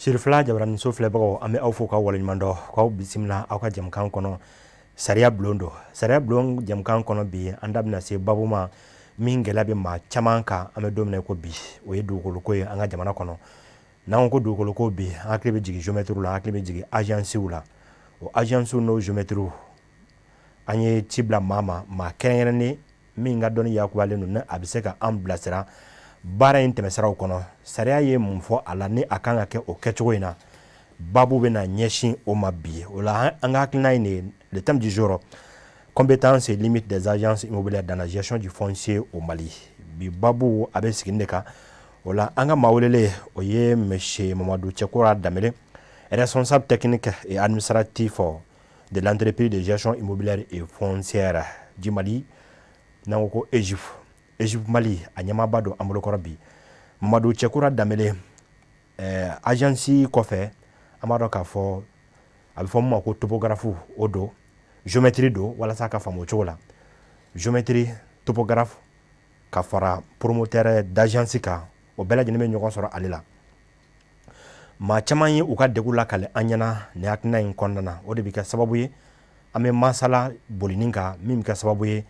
Sirifila jabaraninso filɛbagaw, an bɛ aw fo k'aw waleɲuman dɔn, k'aw bisimila aw ka jɛmukan kɔnɔ, sariya bulon don. Sariya bulon jɛmukan kɔnɔ bi, an da bɛna se babu ma min gɛlɛya bɛ maa caman kan an bɛ don min na ko bi, o ye dugukoloko ye an ka jamana kɔnɔ. N'an ko dugukoloko bi, an hakili bɛ jigin géomètre la, an hakili bɛ jigin agencew la. O agencew n'o géomètre, an ye ci bila maa ma, maa kɛrɛnkɛrɛnnen min ka dɔnni yakubalen don, ni a bɛ se ka an bilasira baara in tɛmɛsiraw kɔnɔ. Sariya ye mun fɔ a la ni a kan ka kɛ o kɛcogo in na? Babu bɛna ɲɛsin o ma bi. O la, an ka hakilina ye nin ye: le thème du jour, compétences et limites des agences immobilières dans la gestion du foncier au Mali. Bi babu a bɛ sigi de kan. O la, an ka maa welelen, o ye monsieur Mamadu Cɛkura Danbele, responsable technique et administratif de l'entreprise de gestion immobilière et foncière du Mali, n'an ko ko EGIF, EGIF Mali, a ɲɛmaaba don an bolokɔrɔ bi. Mamadu Cɛkura Danbele, agence kɔfɛ, an b'a dɔn k'a fɔ a bɛ fɔ min ma ko topographe, o don, géomètre don. Walasa ka faamu o cogo la, géomètre, topographe ka fara promoteur d'agence kan, o bɛɛ lajɛlen bɛ ɲɔgɔn sɔrɔ ale la. Maa caman ye u ka degun lakale an ɲɛna nin hakilina in kɔnɔna na. O de bɛ kɛ sababu ye an bɛ masala bolinin kan, min bɛ kɛ sababu ye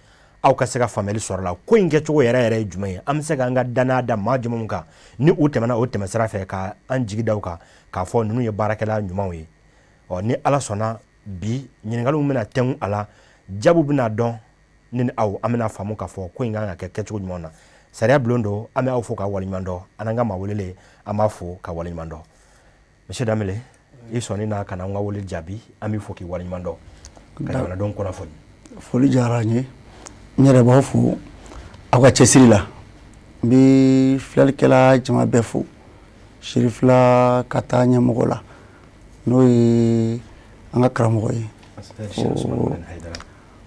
aw ka se ka faamuyali sɔrɔ la ko in kɛcogo yɛrɛ yɛrɛ ye jumɛn ye, an bɛ se k'an ka danaya da maa jumɛnw kan ni u tɛmɛna o tɛmɛsira fɛ, ka an jigi da u kan k'a fɔ ninnu ye baarakɛla ɲumanw ye. Ɔ, ni Ala sɔnna, bi ɲininkaliw bɛna tɛnku a la, jaabiw bɛna dɔn ni aw an bɛna faamu k'a fɔ ko in kan ka kɛ kɛcogo ɲuman na. Sariya bulon don. An bɛ aw fo ka waleɲuman dɔn. An n'an ka maa welelen, an b'a fo ka waleɲuman dɔn. Monsieur Danbele, i sɔnni na ka na an ka wele jaabi, an b'i fo k'i waleɲuman dɔn ka jamanadenw kunnafoni. Foli diyara n ye. N yɛrɛ b'aw fo aw ka cɛsiri la. N bɛ filɛlikɛla jama bɛɛ fo, Sirifila ka taa ɲɛmɔgɔ la, n'o ye an ka karamɔgɔ ye,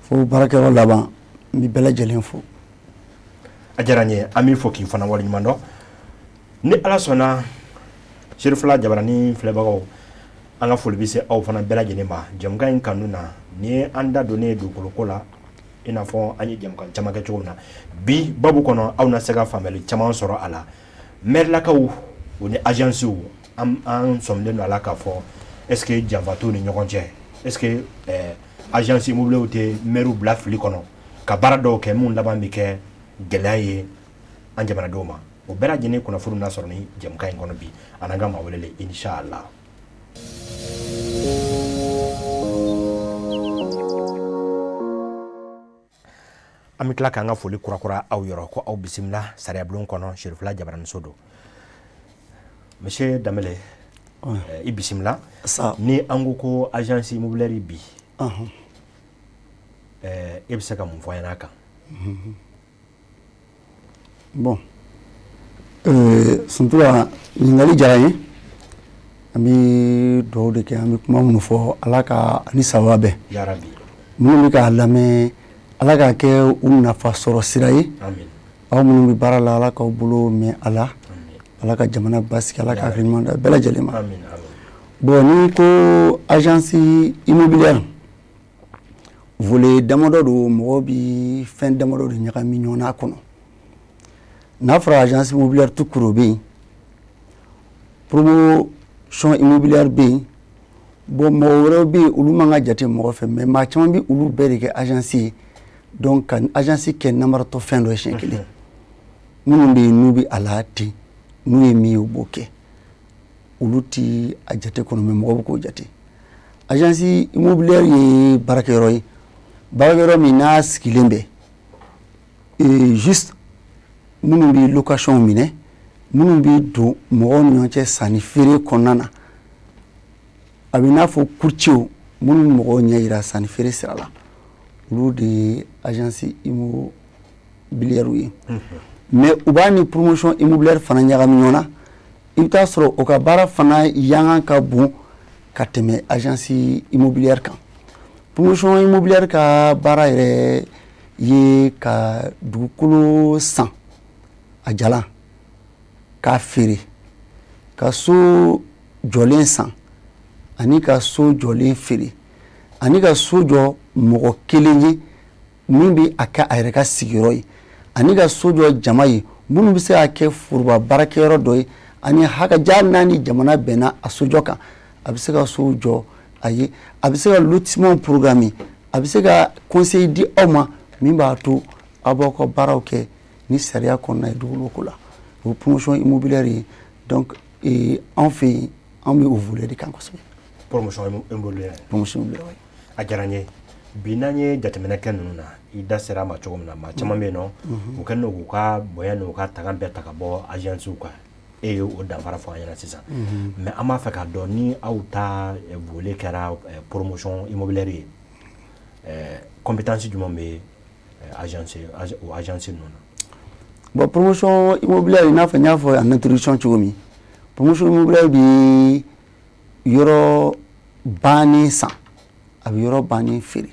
fo baarakɛyɔrɔ laban, n bɛ bɛɛ lajɛlen fo. A diyara n ye. An b'i fo k'i fana waleɲuman dɔn. Ni Ala sɔnna, Sirifila jabaranin filɛbagaw, an ka foli bɛ se aw fana bɛɛ lajɛlen ma jɛmukan in kanu na. Ni ye an da donnen ye dugukoloko la, i n'a fɔ an ye jɛmukan caman kɛ cogo min na, bi babu kɔnɔ, aw na se ka faamuyali caman sɔrɔ a la. Mɛrilakaw o ni agencew, an sɔminen don a la k'a fɔ est ce que janfa t'u ni ɲɔgɔn cɛ? Est ce que agence immobilier tɛ mɛriw bila fili kɔnɔ ka baara dɔw kɛ minnu laban bɛ kɛ gɛlɛya ye an jamanadenw ma? O bɛɛ lajɛlen kunnafoni na sɔrɔ ni jɛmukan in kɔnɔ bi, an n'an ka maa welelen, inshallah. An bɛ tila k'an ka foli kurakura aw yɔrɔ, ko aw bisimila sariya bulon kɔnɔ, Sirifila jabaraninso don. Monsieur Danbele, i bisimila. Ni an ko ko agence immobilière bi, e bɛ se ka mun fɔ an ɲɛna a kan? Bon, Suntura, ɲininkali diyara n ye. An bɛ dugawu de kɛ. An bɛ kuma minnu fɔ, Ala ka ani saba bɛn. Minnu bɛ k'a lamɛn, Ala k'a kɛ u nafa sɔrɔ sira ye. Aw minnu bɛ baara la, Ala k'aw bolo mɛn a la. Ala ka jamana basigi, Ala ka hakili ɲuman da bɛɛ lajɛlen ma. Bon, ni ko agence immobilière, volet damadɔ don. Mɔgɔ bɛ fɛn damadɔ de ɲagami ɲɔgɔn na a kɔnɔ. N'a fɔra agence immobilière tout court, o bɛ yen, promotion immobilière bɛ yen. Bon, mɔgɔ wɛrɛw bɛ yen, olu man ka jate mɔgɔ fɛ, mais maa caman bɛ olu bɛɛ de kɛ agence ye. Donc ka agence kɛ namaratɔ fɛn dɔ ye siɲɛ kelen, minnu bɛ yen n'u bɛ a la ten, n'u ye min ye, u b'o kɛ, olu ti a jate kɔnɔ, mais mɔgɔ bɛ k'o jate. Agence immobilière ye baarakɛyɔrɔ ye, baarakɛyɔrɔ min n'a sigilen bɛ juste minnu bɛ location minɛ, minnu bɛ don mɔgɔw ni ɲɔgɔn cɛ sanni feere kɔnɔna na. A bɛ n'a fɔ courtier, minnu bɛ mɔgɔw ɲɛ yira sanni feere sira la, olu de ye agence immobilière ye. Mais u b'a ni promotion immobilière fana ɲagami ɲɔgɔn na. I bɛ taa sɔrɔ o ka baara fana yangan ka bon ka tɛmɛ agence immobilière kan. Promotion immobilière ka baara yɛrɛ ye ka dugukolo san a jalan k'a feere, ka so jɔlen san ani ka so jɔlen feere, ani ka so jɔ mɔgɔ kelen ye min bɛ a kɛ a yɛrɛ ka sigiyɔrɔ ye, ani ka so jɔ jama ye minnu bɛ se ka kɛ foroba baarakɛyɔrɔ dɔ ye. Ani hakaja n'a ni jamana bɛnna a sojɔ kan, a bɛ se ka sow jɔ a ye, a bɛ se ka lotissement programmer, a bɛ se ka conseil di aw ma min b'a to aw b'aw ka baaraw kɛ ni sariya kɔnɔna ye dugukolo ko la. O ye promotion immobilière ye. Donc anw fɛ yen, an bɛ o volet de kan kosɛbɛ. Promotion immobilière. Promotion immobilière, oui. A diyara n ye. Bi, n'an ye jateminɛ kɛ ninnu na, i da sera a ma cogo min na, maa caman bɛ yen nɔ, u kɛlen don k'u ka bonya n'u ka tagan bɛɛ ta ka bɔ agence kan. E ye o danfara fɔ an ɲɛna sisan, mais an b'a fɛ k'a dɔn ni aw ta volet kɛra promotion immobilière ye, compétence jumɛn bɛ agence, o agence ninnu na? Bon, promotion immobilière, i n'a fɔ n y'a fɔ en introduction cogo min, promotion immobilière bɛ yɔrɔ bannen san, a bɛ yɔrɔ bannen feere.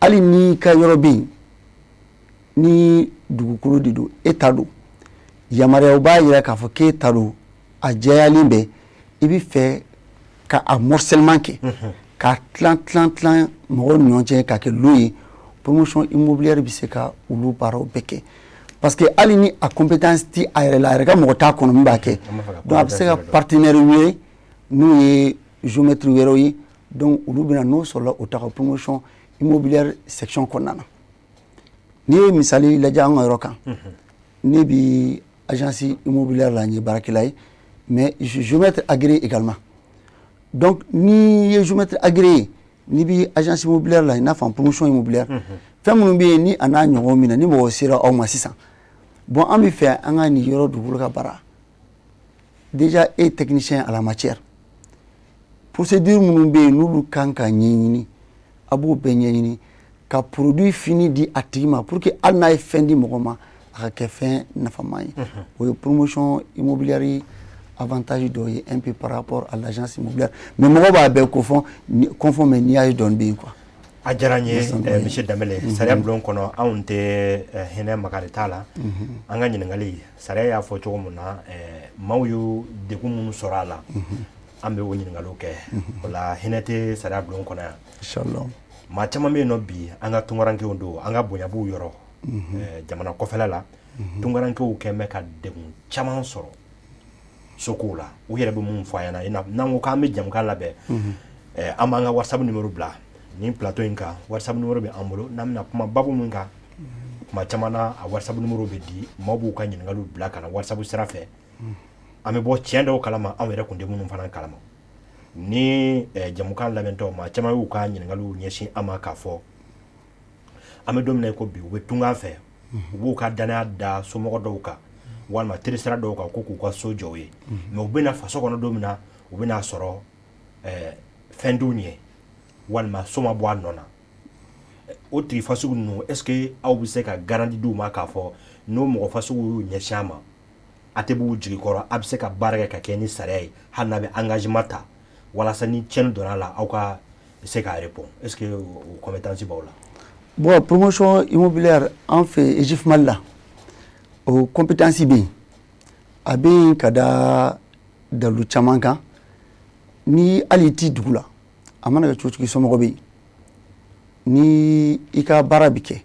Hali n'i ka yɔrɔ bɛ yen, ni dugukolo de don, e ta don, yamaruyaw b'a jira k'a fɔ k'e ta don, a jɛyalen bɛ, i bɛ fɛ ka a morcellement kɛ, k'a tilan tilan tilan mɔgɔw ni ɲɔgɔn cɛ k'a kɛ lot ye, promotion immobilière bɛ se ka olu baaraw bɛɛ kɛ. Parce que hali ni a compétence ti a yɛrɛ la, a yɛrɛ ka mɔgɔ t'a kɔnɔ min b'a kɛ, donc a bɛ se ka partenaire wele n'o ye géomètre wɛrɛw ye. Donc olu bɛna n'o sɔrɔla o ta ka promotion immobilière section kɔnɔna na. N'i ye misali lajɛ an ka yɔrɔ kan, ne bi agence immobilière la, n ye baarakɛla ye, mais je suis géomètre agréé également. Donc n'i ye géomètre agréé, n'i bi agence immobilière la, i n'a fɔ en promotion immobilière, fɛn minnu bɛ yen ni a n'a ɲɔgɔn min na, ni mɔgɔ sera aw ma sisan, bon, an bɛ fɛ an ka nin yɔrɔ dugukolo ka baara, déjà e technicien à la matière, procédure minnu bɛ yen n'olu kan ka ɲɛɲini, a b'o bɛɛ ɲɛɲini ka produit fini di a tigi ma, pour que hali n'a ye fɛn di mɔgɔ ma, a ka kɛ fɛn nafama ye. O ye promotion immobilière avantage dɔ ye un peu par rapport à l'agence immobilière. Mais mɔgɔ b'a bɛɛ ko confond, mais n'i y'a ye dɔɔni bɛ yen quoi. A diyara n ye, monsieur Danbele. Sariya bulon kɔnɔ, anw tɛ hinɛ makari t'a la. An ka ɲininkali, sariya y'a fɔ cogo min na, maaw ye degun minnu sɔrɔ a la, an bɛ o ɲininkaliw kɛ. O la, hinɛ tɛ sariya bulon kɔnɔ yan. Inchallah. Maa caman bɛ yen nɔ bi, an ka tunkarankew don, an ka bonya b'u yɔrɔ jamana kɔfɛla la. Tunkarankew kɛn bɛ ka degun caman sɔrɔ sokow la. U yɛrɛ bɛ mun fɔ an ɲɛna? N'an ko k'an bɛ jamukan labɛn, an b'an ka WhatsApp numéro bila nin plateau in kan. WhatsApp numéro bɛ an bolo. N'an bɛna kuma babu min kan, tuma caman na, a WhatsApp numéro bɛ di, maaw b'u ka ɲininkaliw bila ka na WhatsApp sira fɛ. An bɛ bɔ tiɲɛ dɔw kalama, anw yɛrɛ kun tɛ minnu fana kalama. Ni jamukan labɛntɔ, maa caman y'u ka ɲininkaliw ɲɛsin an ma k'a fɔ an bɛ don min na i ko bi, u bɛ tunga fɛ, u b'u ka danaya da somɔgɔ dɔw kan walima terisira dɔw kan ko k'u ka so jɔ u ye. Mais u bɛna faso kɔnɔ don min na, u bɛna sɔrɔ fɛn t'u ɲɛ walima so ma bɔ a nɔ na. O tigi fasugu ninnu, est ce que aw bɛ se ka garantie d'u ma k'a fɔ n'o mɔgɔ fasugu y'u ɲɛsin a ma, a tɛ b'u jigi kɔrɔ, a bɛ se ka baara kɛ ka kɛ ni sariya ye, hali n'a bɛ engagement ta, walasa ni tiɲɛni donna a la, aw ka se k'a répondre? Est ce que o compétence b'aw la? Bon, promotion immobilière, an fɛ EGIF Mali la, o compétence bɛ yen. A bɛ yen ka da dalu caman kan. Ni hali i t'i dugu la, a mana kɛ cogo cogo, i somɔgɔ bɛ yen ni i ka baara bɛ kɛ.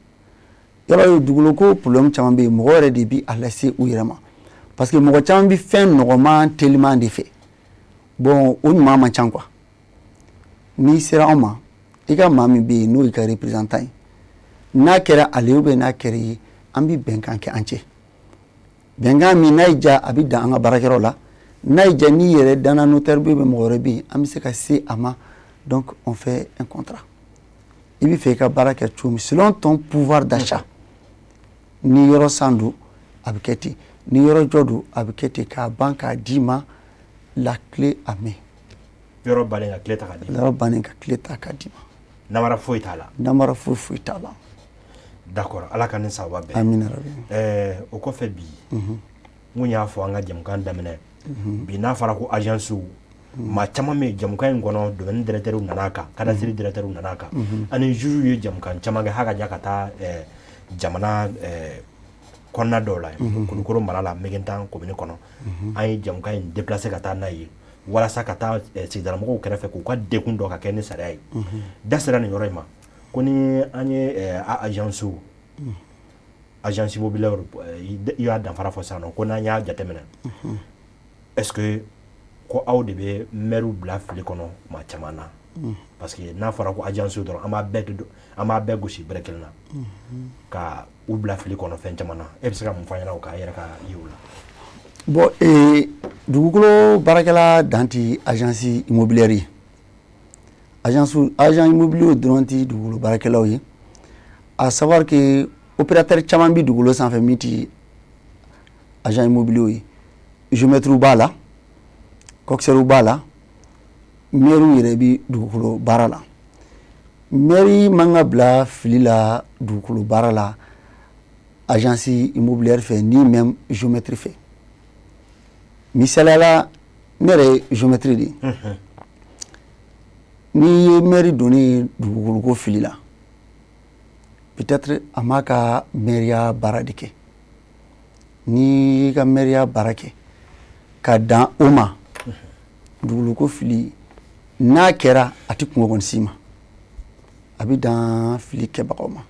Yɔrɔ dugukolo ko problème caman bɛ yen, mɔgɔ yɛrɛ de bɛ a lase u yɛrɛ ma, parce que mɔgɔ caman bɛ fɛn nɔgɔman teliman de fɛ. Bon, o ɲuman man ca quoi. N'i sera anw ma, i ka maa min bɛ yen n'o y'i ka représentant ye, n'a kɛra ale ye ou bien n'a kɛra i ye, an bɛ bɛnkan kɛ an cɛ, bɛnkan min n'a y'i diya, a bɛ dan an ka baarakɛyɔrɔ la. N'a y'i diya, n'i yɛrɛ danna notaire bɛ yen, mɔgɔ wɛrɛ bɛ yen, an bɛ se ka se a ma. Donc on fait un contrat. I bɛ fɛ i ka baara kɛ cogo min, selon ton pouvoir d'achat, ni yɔrɔ san don, a bɛ kɛ ten, ni yɔrɔ jɔ don, a bɛ kɛ ten, k'a ban k'a d'i ma, la clé à main. Yɔrɔ bannen ka clé ta k'a d'i ma. Yɔrɔ bannen ka clé ta k'a d'i ma. Namara foyi t'a la. Namara foyi foyi t'a la. D'accord, ala ka ni sababa bɛn. Amina rabi. O kɔfɛ bi, n kun y'a fɔ an ka jamukan daminɛ bi, n'a fɔra ko agence, maa caman bɛ jamukan in kɔnɔ, domaine directeur nana a kan, cadastre directeur nana a kan, ani juge ye jamukan caman kɛ hali ka ja ka taa jamana kɔnɔna dɔw la, Kulukoro mara la, Megentan commune kɔnɔ. An ye jamukan in déplacer ka taa n'a ye walasa ka taa sigidalamɔgɔw kɛrɛfɛ k'u ka dekun dɔ ka kɛ ni sariya ye. Da sera nin yɔrɔ in ma ko ni an ye agence, agence immobilière, i y'a danfara fɔ sisan nɔ, ko n'an y'a jateminɛ Est-ce que ko aw de bɛ maires bila fili kɔnɔ maa caman na? Parce que n'a fɔra ko agence dɔrɔn, an b'a bɛɛ gosi bɛrɛ kelen na ka u bila fili kɔnɔ fɛn caman na. E bɛ se ka mun fɔ an ɲɛna o k'a yɛrɛ ka ye o la? Bon, dugukolo baarakɛla dan tɛ agence immobilière ye. Agence, agent immobilier dɔrɔn tɛ dugukolo baarakɛlaw ye. À savoir que opérateur caman bɛ dugukolo sanfɛ min tɛ agent immobilier ye. Géomètre b'a la, coxeur b'a la, maire yɛrɛ bɛ dugukolo baara la. Maire man ka bila fili la dugukolo baara la agence immobilière fɛ, ni même géomètre fɛ. Misaliya la, ne yɛrɛ ye géomètre de ye. N'i ye maire donnen ye dugukolo ko fili la, peut-être a m'a ka maire baara de kɛ. N'i y'i ka maire baara kɛ ka dan o ma, dugukolo ko fili n'a kɛra, a tɛ kungo kɔni s'i ma, a bɛ dan fili kɛbagaw ma.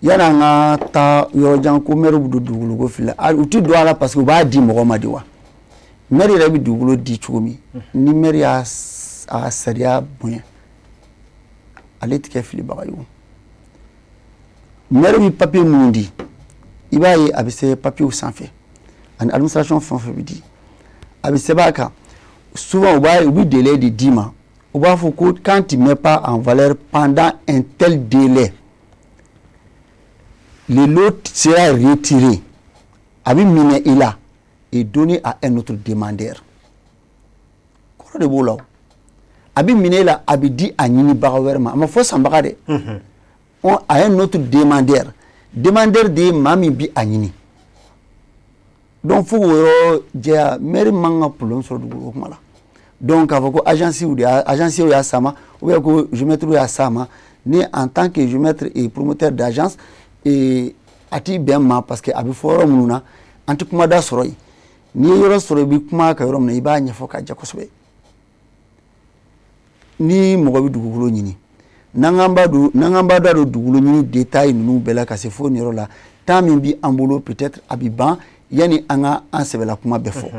Yanni an ka taa yɔrɔ jan ko maire bɛ don dugukolo ko fili la, u tɛ don a la parce que u b'a di mɔgɔ ma de. Wa maire yɛrɛ bɛ dugukolo di cogo min, ni maire y'a a sariya bonya, ale tɛ kɛ filibaga ye. O maire bɛ papier minnu di, i b'a ye a bɛ sɛbɛn papier sanfɛ ani administration fɛn o fɛn bɛ di, a bɛ sɛbɛn a kan. Souvent u bɛ délai de d'i ma. U b'a fɔ ko quand tu mets pas en valeur pendant un tel délai, le lot sera retiré, a bɛ minɛ i la, et donné à un autre demandeur. Kɔrɔ de b'o la. O a bɛ minɛ i la, a bɛ di a ɲinibaga wɛrɛ ma. A ma fɔ sanbaga dɛ, à un autre demandeur. Demandeur de ye maa min bi a ɲini. Donc fo k'o yɔrɔ jɛya, maire man ka problème sɔrɔ dugukolo kuma la. Donc k'a fɔ ko agence de y'a, agence y'a s'a ma, ou bien ko géomètre y'a s'a ma, ni en tant que géomètre et promoteur d'agence, et a ti bɛn ma, parce que a bɛ fɔ yɔrɔ minnu na, an tɛ kumada sɔrɔ yen. N'i ye yɔrɔ sɔrɔ, i bɛ kuma ka yɔrɔ min na, i b'a ɲɛfɔ ka jɛ kosɛbɛ. Ni mɔgɔ bɛ dugukolo ɲini, n'an k'an b'a da don dugukolo ɲini détail ninnu bɛɛ la ka se fo nin yɔrɔ la, temps min bi an bolo, peut-être a bɛ ban yanni an ka an sɛbɛla kuma bɛɛ fɔ.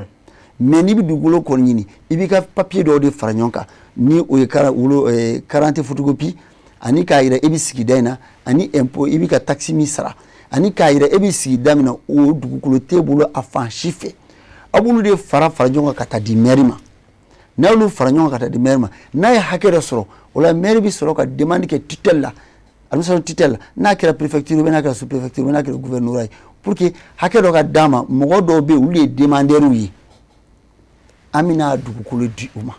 Mais n'i bɛ dugukolo kɔni ɲini, i b'i ka papier dɔw de fara ɲɔgɔn kan, ni o ye wolo 40 photocopie, ani k'a yira e bɛ sigida in na, ani impôt i bɛ ka taxe min sara, ani k'a yira e bɛ sigida min na, o dugukolo t'e bolo a fan si fɛ. A b'olu de fara fara ɲɔgɔn kan ka taa di maire ma. N'a y'olu fara ɲɔgɔn kan ka taa di maire ma, n'a ye hakɛ dɔ sɔrɔ o la, maire bɛ sɔrɔ ka demande kɛ tutelle la, administration tutelle la, n'a kɛra préfecture, ou bien n'a kɛra sous préfecture, ou bien n'a kɛra gouvernorat ye, pour que hakɛ dɔ ka d'a ma. Mɔgɔ dɔw bɛ yen, olu ye demandeurs ye, an bɛna dugukolo di u ma.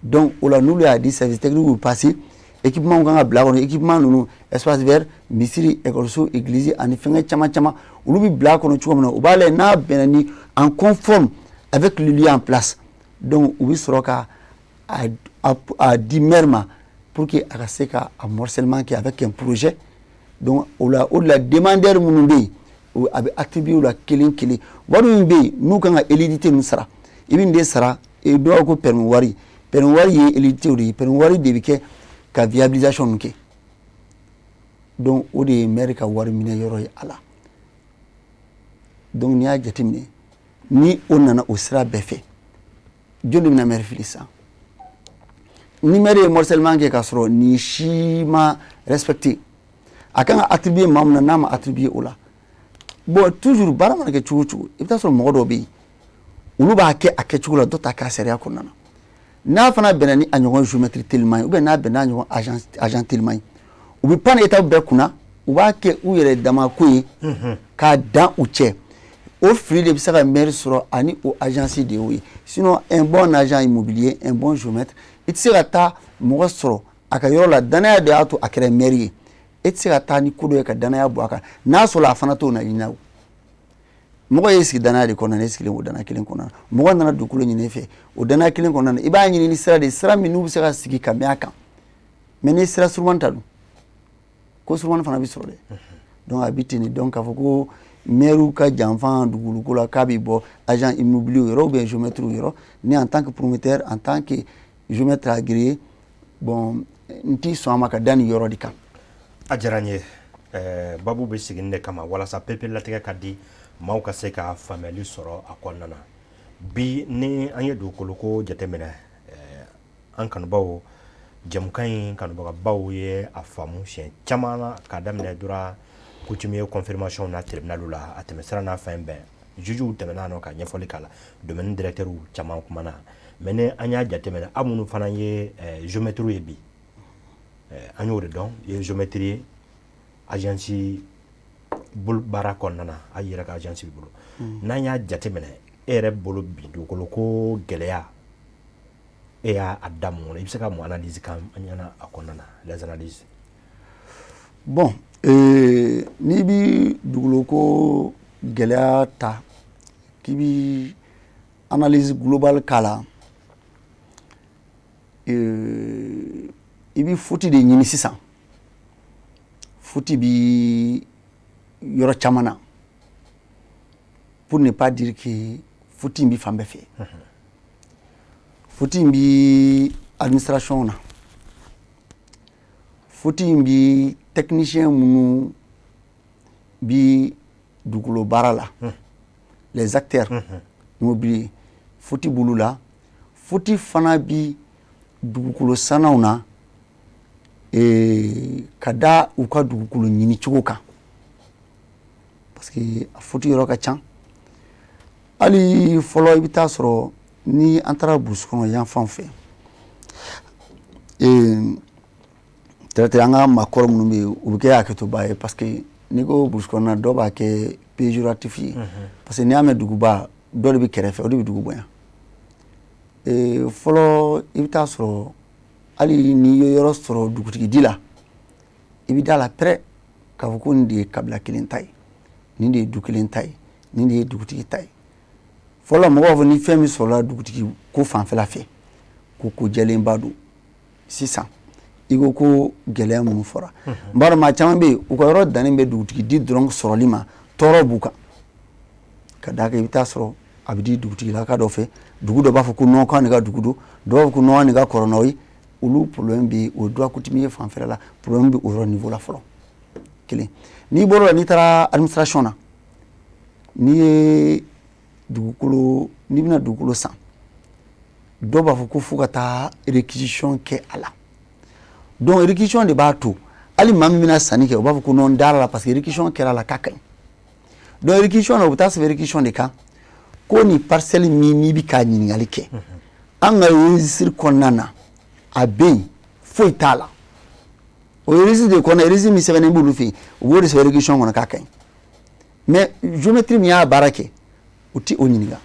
Donc o la, n'olu y'a di, service technique bɛ passer, équipement kan ka bila a kɔnɔ. Équipement ninnu, espace vert, misiri, école, église ani fɛngɛ caman caman, olu bɛ bila a kɔnɔ cogo min na, u b'a lajɛ n'a bɛnna ni en conforme avec le lieu en place. Donc u bɛ sɔrɔ ka a di maire ma pour que a ka se ka a morcellement kɛ avec un projet. Donc o la, o de la, demandeur minnu bɛ yen, a bɛ attribuer u la kelen kelen. Wari min bɛ yen n'u kan ka éludité ninnu sara, i bɛ nin de sara. Dɔw ko permis wari, permis wari ye éludité de ye. Permis wari de bɛ kɛ ka viabilisation ninnu kɛ. Donc o de ye maire ka wari minɛ yɔrɔ ye a la. Donc n'i y'a jateminɛ, ni o nana o sira bɛɛ fɛ, jɔn de bɛna maire fili sisan? Ni maire ye morcellement kɛ k'a sɔrɔ nin si ma respecté, a kan ka attribuer maa min na, n'a ma attribuer o la, bon, toujours baara mana kɛ cogo o cogo, i bɛ taa sɔrɔ mɔgɔ dɔw bɛ yen, olu b'a kɛ a kɛcogo la, dɔ ta k'a sariya kɔnɔna na. N'a fana bɛnna ni a ɲɔgɔn géomètre teliman ye, ou bien n'a bɛnna n'a ɲɔgɔn agent teliman ye, u bɛ pan étape bɛɛ kunna, u b'a kɛ u yɛrɛ dama ko ye k'a dan u cɛ. O fili de bɛ se ka maire sɔrɔ ani o agence de y'o ye. Sinon un bon agent immobilier, un bon géomètre, i tɛ se ka taa mɔgɔ sɔrɔ a ka yɔrɔ la, danaya de y'a to a kɛra maire ye. E tɛ se ka taa ni ko dɔ ye ka danaya bɔ a kan, n'a sɔrɔ a fana t'o na. O mɔgɔ y'i sigi danaya de kɔnɔna na, e sigilen o danaya kelen kɔnɔna na, mɔgɔ nana dugukolo ɲini e fɛ, o danaya kelen kɔnɔna na, i b'a ɲini ni sira de ye, sira min n'u bɛ se ka sigi ka mɛn a kan. Mais n'i ye sira surumani ta dun, ko surumani fana bɛ sɔrɔ dɛ. Donc a bɛ ten de. Donc k'a fɔ ko maire ka janfa dugukolo la, k'a bɛ bɔ agent immobilier yɔrɔ ou bien géomètre yɔrɔ, ni en tant que promoteur, en tant que géomètre agréé, bon, n t'i sɔn a ma ka da nin yɔrɔ de kan. A diyara n ye. Babu bɛ sigi de kama walasa pereperelatigɛ ka di. Maaw ka se ka faamuyali sɔrɔ a kɔnɔna na. Bi, ni an ye dugukoloko jateminɛ, an kanubaw, jɛmukan in kanubagabaw ye a faamu siɲɛ caman na, k'a daminɛ droit coutumier confirmation na tribunal la, a tɛmɛsira n'a fɛn bɛɛ, jugew tɛmɛna nɔ ka ɲɛfɔli k'a la, domaine directeur caman kumana. Mais ni an y'a jateminɛ, aw minnu fana ye géomètre ye bi, an y'o de dɔn, i ye géomètre ye agence bolo baara kɔnɔna na, a yɛrɛ ka agence b'i bolo. N'an y'a jateminɛ, e yɛrɛ bolo bi, dugukolo ko gɛlɛya, e y'a da mun kɔnɔ? I bɛ se ka mun analyse k'an ɲɛna a kɔnɔna na, les analyses? Bon, n'i bi dugukolo ko gɛlɛya ta k'i bi analyse globale k'a la, i bi faute de ɲini sisan. Faute bi yɔrɔ caman na, pour ne pas dire que faute in bi fan bɛɛ fɛ. Faute in bi administration na, faute in bi technicien minnu bi dugukolo baara la, les acteurs immobiliers, faute b'olu la. Faute fana bi dugukolo sannaw na, ka da u ka dugukolo ɲini cogo kan, parce que a faute yɔrɔ ka ca. Hali fɔlɔ, i bɛ taa sɔrɔ ni an taara brousse kɔnɔ yan fan fɛ, peut-être an ka maakɔrɔ minnu bɛ yen, u bɛ kɛ hakɛtoba ye, parce que n'i ko brousse kɔnɔna, dɔw b'a kɛ péjoratif ye, parce que n'i y'a mɛn duguba, dɔ de bɛ kɛrɛfɛ, o de bɛ dugu bonya. Fɔlɔ, i bɛ taa sɔrɔ hali n'i ye yɔrɔ sɔrɔ dugutigi di la, i bɛ da la pɛrɛ k'a fɔ ko nin de ye kabila kelen ta ye, nin de ye du kelen ta ye, nin de ye dugutigi ta ye. Fɔlɔ, mɔgɔw b'a fɔ ni fɛn min sɔrɔla dugutigi ko fanfɛla fɛ, ko ko jɛlenba don. Sisan, i ko ko gɛlɛya minnu fɔra, n b'a dɔn maa caman bɛ yen, u ka yɔrɔ dannen bɛ dugutigi di dɔrɔn sɔrɔli ma, tɔɔrɔ b'u kan, ka d'a kan i bɛ taa sɔrɔ a bɛ di dugutigilaka dɔ fɛ, dugu dɔ b'a fɔ ko non, k'an de ka dugu don, dɔw b'a fɔ ko non, an de ka kɔrɔ n'aw ye. Olu problème bɛ yen. O ye droit coutumier fanfɛla la, problème bɛ o yɔrɔ niveau la fɔlɔ. Kelen, n'i bɔr'o la, n'i taara administration na, n'i ye dugukolo, n'i bɛna dugukolo san, dɔw b'a fɔ ko fo ka taa réquisition kɛ a la. Donc réquisition de b'a to hali maa min bɛna sanni kɛ, o b'a fɔ ko non, n dara la, parce que réquisition kɛra a la k'a ka ɲi. Donc réquisition na, u bɛ taa sɛbɛn réquisition de kan ko nin parcelle min n'i bɛ k'a ɲininkali kɛ, an ka registre kɔnɔna na, a bɛ yen, foyi t'a la. O registre de kɔnɔ, registre min sɛbɛnnen b'olu fɛ yen, u b'o de sɛbɛn réquisition kɔnɔ k'a ka ɲi. Mais géomètre min y'a baara kɛ, u ti o ɲininka,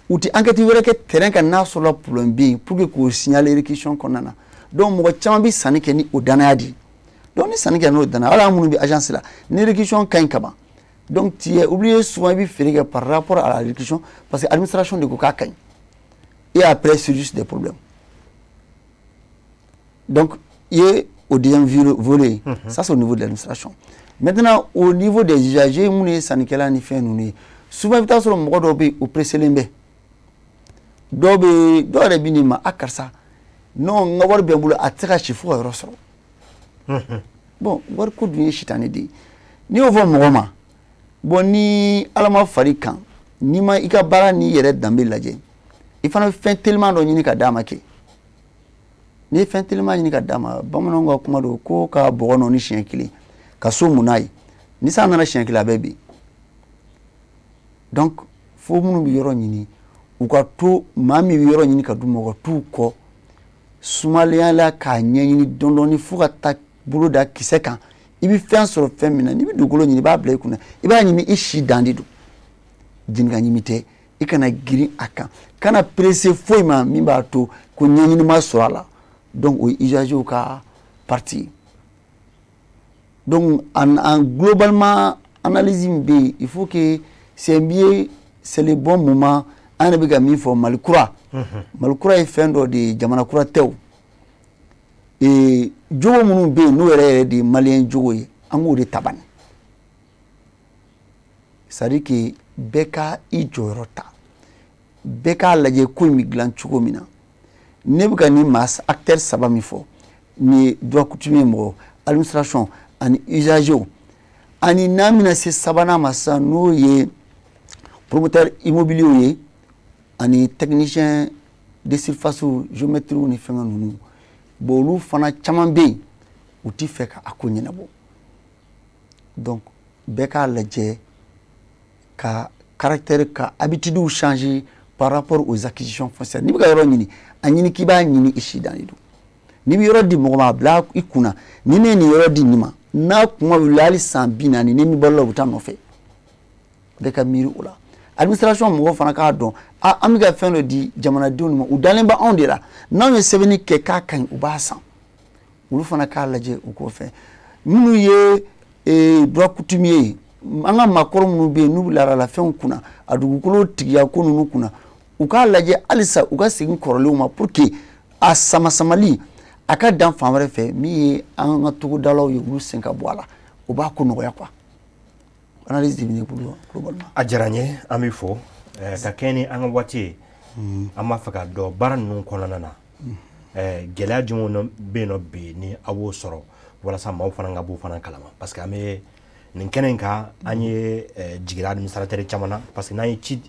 u ti enquête wɛrɛ kɛ terrain kan n'a sɔrɔla problème bɛ yen, pour que k'o signaler réquisition kɔnɔna na. Donc mɔgɔ caman bɛ sanni kɛ ni o danaya de ye. Donc ni sanni kɛ n'o danaya, hali an minnu bɛ agence la, ni réquisition ka ɲi ka ban, donc tu es obligé souvent i bɛ feere kɛ par rapport à la réquisition, parce que administration de ko k'a ka ɲi. Et après surgissent des problèmes. Donc i ye o deuxième volet, ça c'est au niveau de l'administration. Maintenant, au niveau des usagers, minnu ye sannikɛla ni fɛn ninnu ye, souvent i bɛ taa sɔrɔ mɔgɔ dɔw bɛ yen, u pressélen bɛ. Dɔw bɛ, dɔw yɛrɛ bɛ n'i ma: a karisa, non, n ka wari bɛ n bolo, a tɛ se ka si fo ka yɔrɔ sɔrɔ. Bon, wari ko dun ye sitanɛ de ye. N'i y'o fɔ mɔgɔ ma, bon, ni Ala ma far'i kan, n'i ma i ka baara n'i yɛrɛ danbe lajɛ, i fana bɛ fɛn teliman dɔ ɲini ka d'a ma. Kɛ n'i ye fɛn teliman ɲini ka d'a ma, bamananw ka kuma don ko ka bɔgɔ nɔɔni siɲɛ kelen ka so mun n'a ye, ni san nana siɲɛ kelen, a bɛ bin. Donc fo minnu bɛ yɔrɔ ɲini, u ka to maa min bɛ yɔrɔ ɲini ka d'u ma, u ka t'u kɔ sumalenya la k'a ɲɛɲini dɔɔni dɔɔni fo ka taa bolo da kisɛ kan, i bɛ fɛn sɔrɔ fɛn min na. N'i bɛ dugukolo ɲini, i b'a bila i kunna, i b'a ɲini i si dan de don, jɛnika ɲimi tɛ. I kana girin a kan, kana presser foyi ma min b'a to ko ɲɛɲini ma sɔrɔ a la. Donc o ye usagers ka partie ye. Donc en globalement, analyse min bɛ yen, il faut que c'est mieux, c'est le bon moment. An yɛrɛ bɛ ka min fɔ, Mali kura, Mali kura ye fɛn dɔ de ye, jamana kura tɛ. O jogo minnu bɛ yen, n'o yɛrɛ yɛrɛ de ye maliyɛn jogo ye, an k'o de ta bani. C'est à dire que bɛɛ ka i jɔyɔrɔ ta, bɛɛ k'a lajɛ ko in bɛ dilan cogo min na. Ne bɛ ka nin maa acteur saba min fɔ nin ye, droit coutumier mɔgɔ, administration ani usagers, ani n'an bɛna se sabanan ma sisan, n'o ye Promoteur immobilier ye ani technicien de surface, géomètre ni fɛngɛ ninnu. Bon, olu fana caman bɛ yen, u ti fɛ ka a ko ɲɛnabɔ. Donc bɛɛ k'a lajɛ ka caractère, ka habitude changer par rapport aux acquisitions foncières. N'i bɛ ka yɔrɔ ɲini, a ɲini k'i b'a ɲini i si dan de don. N'i bɛ yɔrɔ di mɔgɔ ma, a bila i kunna, ni ne ye nin yɔrɔ di nin ma, n'a kuma wulila hali san 40, ni min balola, u bɛ taa nɔfɛ. Bɛɛ ka miiri o la. Administration mɔgɔw fana k'a dɔn, a an bɛ ka fɛn dɔ di jamanadenw ma, u dalen bɛ anw de la. N'anw ye sɛbɛnni kɛ k'a ka ɲi, u b'a san. Olu fana k'a lajɛ u k'o fɛ. Minnu ye droit coutumier ye, an ka maakɔrɔ minnu bɛ yen n'u bɛ laadalafɛnw kunna, a dugukolo tigiya ko ninnu kunna, u k'a lajɛ halisa u ka segin kɔrɔlenw ma pour que a sama samali a ka dan fan wɛrɛ fɛ. Min ye an ka togodalaw ye, olu sen ka bɔ a la, o b'a ko nɔgɔya quoi. Analyse de bɛ ne bolo globalement. A diyara n ye, an b'i fo ka kɛɲɛ ni an ka waati ye. An b'a fɛ ka dɔn, baara ninnu kɔnɔna na, gɛlɛya jumɛnw bɛ yen nɔ bi ni aw b'o sɔrɔ, walasa maaw fana ka b'o fana kalama? Parce que an bɛ nin kɛnɛ in kan, an ye jigira administrateur caman na, parce que n'an ye ci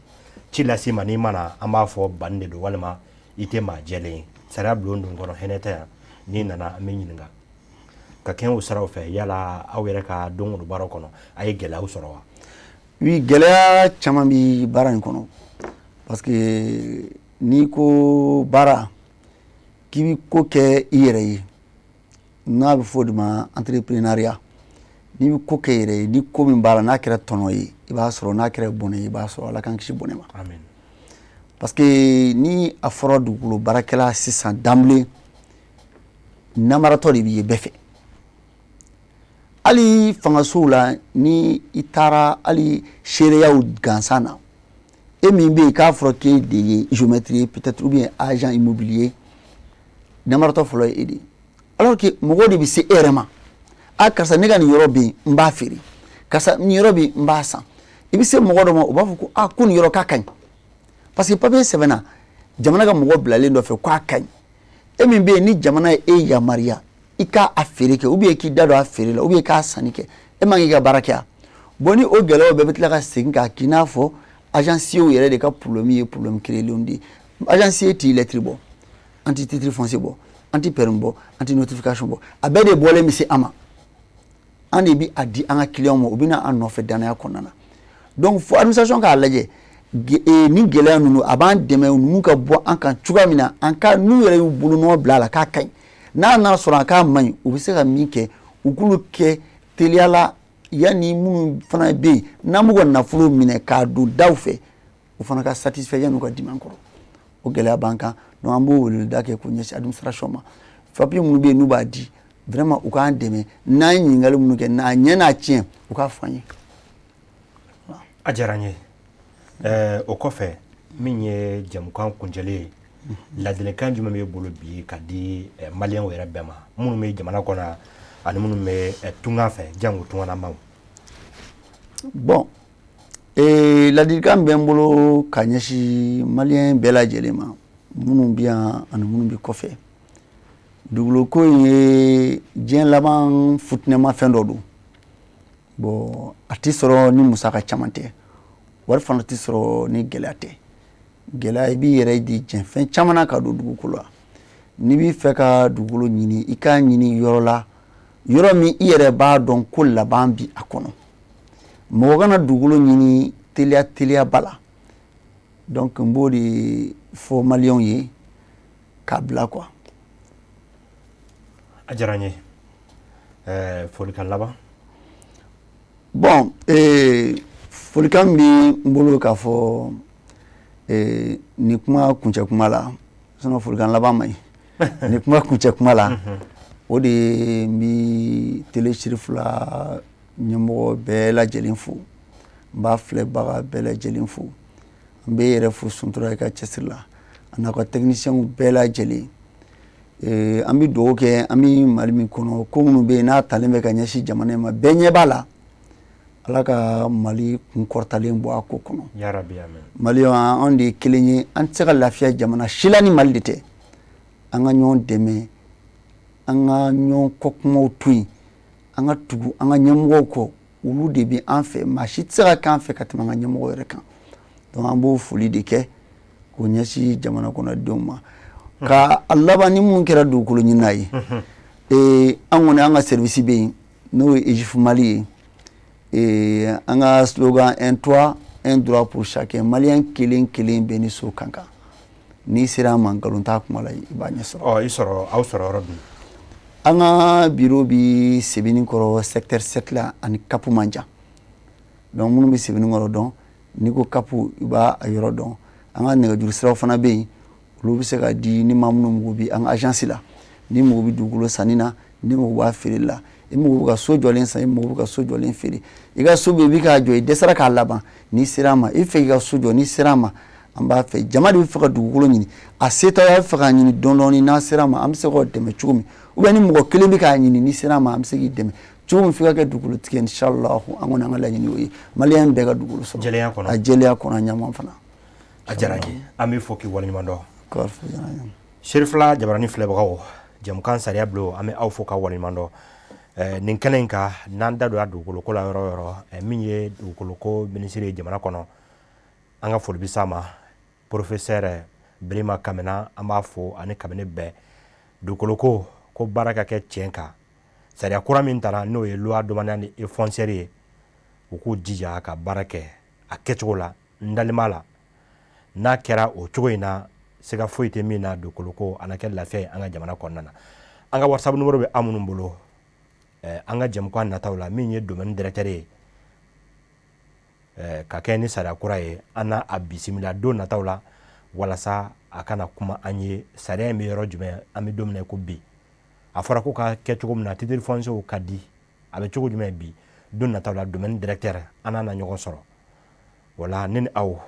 ci lase ma, n'i ma na, an b'a fɔ banni de don walima i tɛ maa jɛlen ye. Sariya bulon dun kɔnɔ, hɛnɛ tɛ yan. N'i nana, an bɛ ɲininka ka kɛɲɛ o siraw fɛ. Yala aw yɛrɛ ka don o don baaraw kɔnɔ, a ye gɛlɛyaw sɔrɔ wa? Oui, gɛlɛya caman bi baara in kɔnɔ, parce que n'i ko baara k'i bi ko kɛ i yɛrɛ ye, n'a bɛ fɔ o de ma entrepreneuriat, n'i bɛ ko kɛ i yɛrɛ ye, ni ko min b'a la, n'a kɛra tɔnɔ ye, i b'a sɔrɔ, n'a kɛra bɔnɛ ye, i b'a sɔrɔ. Ala k'an kisi bɔnɛ ma. Amin. Parce que ni a fɔra dugukolo baarakɛla sisan d'emblée, namaratɔ de b'i ye bɛɛ fɛ. Hali fangasow la, ni i taara hali seereyaw gansan na, e min bɛ yen k'a fɔra k'e de ye géomètre ye peut-être ou bien agent immobilier, namaratɔ fɔlɔ ye e de ye, alors que mɔgɔw de bɛ se e yɛrɛ ma: a karisa, ne ka nin yɔrɔ bɛ yen, n b'a feere, karisa, nin yɔrɔ bɛ yen, n b'a san. I bɛ se mɔgɔ dɔ ma, u b'a fɔ ko aa, ko nin yɔrɔ k'a ka ɲi, parce que papier sɛbɛnna jamana ka mɔgɔ bilalen dɔ fɛ k'a ka ɲi. E min bɛ yen ni jamana ye e yamaruya i k'a a feere kɛ, ou bien k'i da don a feere la, ou bien k'a sanni kɛ, e man k'i ka baara kɛ yan. Bon, ni o gɛlɛyaw bɛɛ bɛ tila ka segin k'a k'i n'a fɔ agenciers yɛrɛ de ka problème ye, problème créelenw de ye. Agencier t'i lettre bɔ, an ti titre foncier bɔ, an ti permis bɔ, an ti notification bɔ, a bɛɛ de bɔlen bɛ se an ma. An de bi a di an ka client ma, u bɛ na an nɔfɛ danaya kɔnɔna na. Donc fo administration k'a lajɛ ni gɛlɛya ninnu, a b'an dɛmɛ ninnu ka bɔ an kan cogoya min na, an ka n'u yɛrɛ y'u bolonɔ bila a la k'a ka ɲi, n'a nana sɔrɔ a k'a man ɲi, u bɛ se ka min kɛ, u k'olu kɛ teliya la, yanni minnu fana bɛ yen n'an b'u ka nafolo minɛ k'a don daw fɛ, u fana ka satisfait yan'u ka dimi an kɔrɔ. O gɛlɛya b'an kan. Donc an b'o weleweleda kɛ k'o ɲɛsin administration ma. Papier minnu bɛ yen n'u b'a di, vraiment u k'an dɛmɛ, n'an ye ɲininkali minnu kɛ, n'a ɲɛ n'a tiɲɛ, u k'a fɔ an ye. A diyara n ye. O kɔfɛ, min ye jɛmukan kuncɛlen ye, ladilikan jumɛn b'e bolo bi ka di maliyɛnw yɛrɛ bɛɛ ma, minnu bɛ jamana kɔnɔ ani minnu bɛ tunga fɛ, jango tunganamaw? Bon, ladilikan bɛ n bolo ka ɲɛsin maliyɛn bɛɛ lajɛlen ma, minnu bɛ yan ani minnu bɛ kɔfɛ. Dugukolo ko in ye diɲɛ laban futinɛma fɛn dɔ don. Bon, a tɛ sɔrɔ ni musaka caman tɛ, wari fana tɛ sɔrɔ ni gɛlɛya tɛ. Gɛlɛya, i b'i yɛrɛ di jɛn fɛn caman na ka don dugukolo la. N'i b'i fɛ ka dugukolo ɲini, i k'a ɲini yɔrɔ la, yɔrɔ min i yɛrɛ b'a dɔn ko laban bi a kɔnɔ. Mɔgɔ kana dugukolo ɲini teliya teliyaba la. Donc n b'o de fɔ maliyɛnw ye k'a bila quoi. A diyara n ye. Folikan laban? Bon, folikan min bɛ n bolo k'a fɔ nin kuma kuncɛ kuma la, sinon folikan laban man ɲi, nin kuma kuncɛ kuma la, o de ye n bɛ Télé Cherifla ɲɛmɔgɔ bɛɛ lajɛlen fo, n b'a filɛbaga bɛɛ lajɛlen fo, n bɛ yɛrɛ fo Suntura i ka cɛsiri la, a n'a ka techniciens bɛɛ lajɛlen. An bɛ dugawu kɛ, an bɛ Mali min kɔnɔ, ko minnu bɛ yen n'a talen bɛ ka ɲɛsin jamana in ma, bɛɛ ɲɛ b'a la. Ala ka Mali kun kɔrɔtalen bɔ a ko kɔnɔ. Yarabi, amin. Maliyɛnw, anw de ye kelen ye, an tɛ se ka lafiya jamana si la ni Mali de tɛ. An ka ɲɔgɔn dɛmɛ, an ka ɲɔgɔn kɔkumaw to yen, an ka tugu an ka ɲɛmɔgɔw kɔ, olu de bɛ an fɛ. Maa si tɛ se ka k'an fɛ ka tɛmɛ an ka ɲɛmɔgɔ yɛrɛ kan. Donc an b'o foli de kɛ k'o ɲɛsin jamana kɔnɔdenw ma. Ka a laban ni mun kɛra dugukolo ɲinina ye, an kɔni, an ka service bɛ yen, n'o ye EJF Mali ye. An ka slogan: "Un toit, un droit pour chacun." Malien kelen kelen bɛɛ ni so kan kan. N'i sera an ma, nkalon t'a kuma la, i b'a ɲɛ sɔrɔ. Ɔ, i sɔrɔ, aw sɔrɔ yɔrɔ dun? An ka bureau bi Sebenikɔrɔ, secteur 7 la, ani CAP man jan. Donc minnu bɛ Sebenikɔrɔ dɔn, n'i ko CAP, i b'a a yɔrɔ dɔn. An ka nɛgɛjuru siraw fana bɛ yen, olu bɛ se ka di ni maa minnu mago bɛ an ka agence la. Ni mago bɛ dugukolo sanni na, ni mago b'a feereli la, i mago bɛ ka so jɔlen san, i mago bɛ ka so jɔlen feere, i ka so bɛ yen, i bɛ k'a jɔ, i dɛsɛra k'a laban, n'i sera an ma, i fɛ k'i ka so jɔ, n'i sera an ma, an b'a fɛ. Jama de bɛ fɛ ka dugukolo ɲini, a se t'a ye, a bɛ fɛ k'a ɲini dɔɔni dɔɔni, n'a sera an ma, an bɛ se k'o dɛmɛ cogo min. Ou bien ni mɔgɔ kelen bɛ k'a ɲini, n'i sera an ma, an bɛ se k'i dɛmɛ cogo min f'i ka kɛ dugukolotigi ye. Inshallah, an kɔni, an ka laɲini y'o ye, malien bɛɛ ka dugukolo sɔrɔ. Jɛlenya kɔnɔ. A jɛlenya kɔnɔ, a ɲaman fana. A diyara n ye, an b'i fo k'i waleɲuman dɔn. Kɔrɔ fo diyara n ye. Serifila Jabarani filɛbagaw, jɛmukan Sariya Bulon, an bɛ aw fo k'aw waleɲuman dɔn. Nin kɛnɛ in kan, n'an da donna dugukoloko la yɔrɔ o yɔrɔ, min ye dugukoloko minisiri ye jamana kɔnɔ, an ka foli bɛ s'a ma, professeur Birima Kamena. An b'a fo ani kabini bɛɛ dugukoloko ko baara ka kɛ tiɲɛ kan. Sariya kura min tara, n'o ye loi domaniale et foncière ye, u k'u jija ka baara kɛ a kɛcogo la. N dalen b'a la, n'a kɛra o cogo in na, siga foyi tɛ min na, dugukoloko a na kɛ lafiya ye an ka jamana kɔnɔna na. An ka WhatsApp numéro bɛ aw minnu bolo, an ka jɛmukan nataw la, min ye domaine directeur ye ka kɛ ni sariya kura ye, an n'a a bisimila don nataw la walasa a kana kuma an ye sariya in bɛ yɔrɔ jumɛn, an bɛ don min na i ko bi. A fɔra ko ka kɛ cogo min na, titre foncier ka di, a bɛ cogo jumɛn bi? Don nataw la, domaine directeur, an n'a na ɲɔgɔn sɔrɔ. Wala ne ni aw,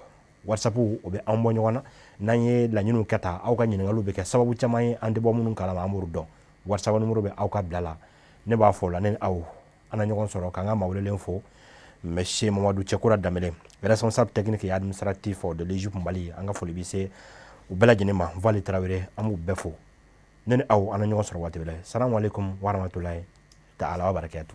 WhatsApp o bɛ an bɔ ɲɔgɔn na. N'an ye laɲiniw kɛ tan, aw ka ɲininkaliw bɛ kɛ sababu caman ye an tɛ bɔ minnu kalama, an b'olu dɔn. WhatsApp numéro bɛ aw ka bila la. Ne b'a fɔ o la, ne ni aw, an na ɲɔgɔn sɔrɔ. K'an ka maa welelen fo, monsieur Mamadu Cɛkura Danbele, responsable technique et administratif de l'EJUP Mali. An ka foli bɛ se u bɛɛ lajɛlen ma. Vali Tarawele, an b'u bɛɛ fo. Ne ni aw, an na ɲɔgɔn sɔrɔ waati wɛrɛ. Salamu aleykum warahmatulahi taala wa barakatuh.